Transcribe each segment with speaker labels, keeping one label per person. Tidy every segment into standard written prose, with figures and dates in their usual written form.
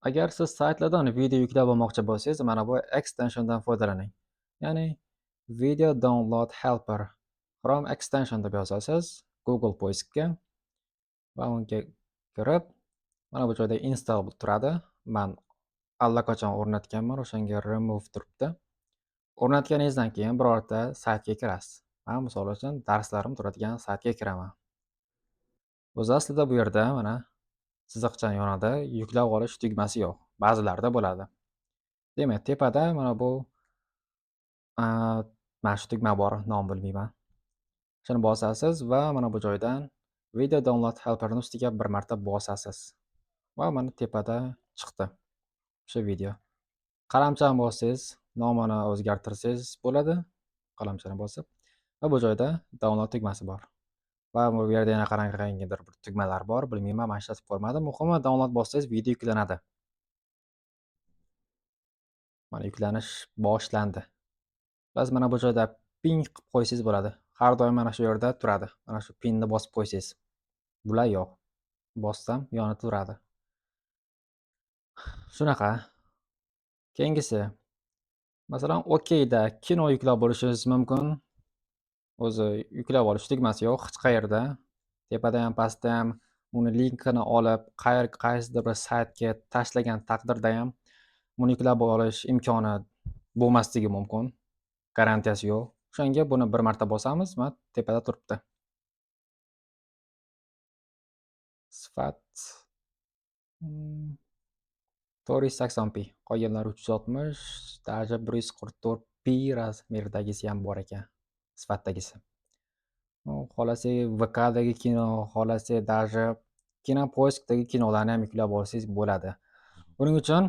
Speaker 1: Agar siz saytlardan video yuklab olmoqchi bo'lsangiz, mana bu extensiondan foydalaning. Ya'ni Video Download Helper Chrome extension deb yozasiz Google поиск ga va unga kirib, mana bu joyda install turadi. Man allaqachon o'rnatganman, o'shanga remove turibdi. O'rnatganingizdan keyin birorta saytga kirasiz. Man misol uchun darslarim turadigan saytga kiraman. O'zi aslida bu yerda mana chiziqcha yonida yuklab olish tugmasi yo'q. Ba'zilarida bo'ladi. Demak, tepada mana bu mana shu tugma bor, nom bilmayman. Shuni bosasiz va mana bu joydan Video Download Helperni ustiga bir marta bosasiz. Va mana tepada chiqdi o'sha video. Qalamchani bossangiz, nomini o'zgartirsangiz bo'ladi. Qalamchani bosib va bu joyda download tugmasi bor. Va bu yerda yana qanaqangidir bir tugmalar bor, bilmayman, man ishlatib ko'rmadim. Muhimi, download bossangiz, video yuklanadi. Mana, yuklanish boshlandi. Bas, mana bu joyda pin qilib qo'ysangiz bo'ladi. Har doim mana shu yerda turadi. Mana shu pinni bosib qo'ysangiz. Bular yo'q. Bossam, yonida turadi. Shunaqa. Keyingisi, masalan, OKda kino yuklab olishingiz mumkin. O'zi yuklab olish tugmasi yo'q hech qayerda. Tepada ham, pastda ham. Uni linkini olib, qaysidir bir saytga tashlagan taqdirda ham buni yuklab olish imkoni bo'lmasligi mumkin. Garantiyasi yo'q. O'shanga buni bir marta bosamiz, mana, tepada turibdi. Sifat 480p, qolganlari 360, даже 144p размер dagisi ham bor ekan, sifatdagisi. Ну, xohlasak, VKdagi kino, xohlasak, даже Kinopoiskdagi kinolarni ham yuklab olsangiz bo'ladi. Buning uchun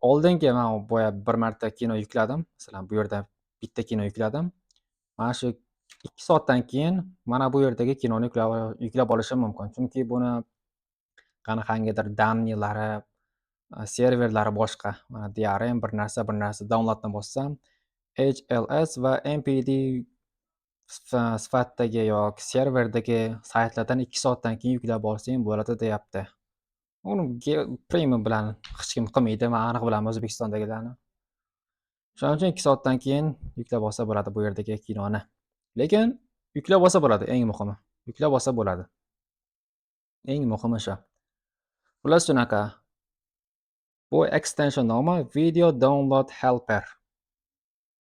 Speaker 1: oldingi man boya bir marta kino yukladim. Masalan, bu yerda bitta kino yukladim. Mana shu 2 soatdan keyin mana bu yerdagi kinoni yuklab olishim mumkin. Chunki buni qanaqangidir данный lari, serverlari boshqa. Mana, DRM bir narsa, bir narsa, downloadni bossam, HLS va MPD sifatdagi yoki serverdagi saytlardan 2 soatdan keyin yuklab olsang bo'ladi, deyapti. Uni premium bilan hech kim qilmaydi, man aniq bilaman O'zbekistondagilarni. Shuning uchun 2 soatdan keyin yuklab olsa bo'ladi bu yerdagi kinoni. Lekin yuklab olsa bo'ladi, eng muhimi. Yuklab olsa bo'ladi. Eng muhimi shu. Xullas, shunaqa. Bu extension nomi Video Download Helper.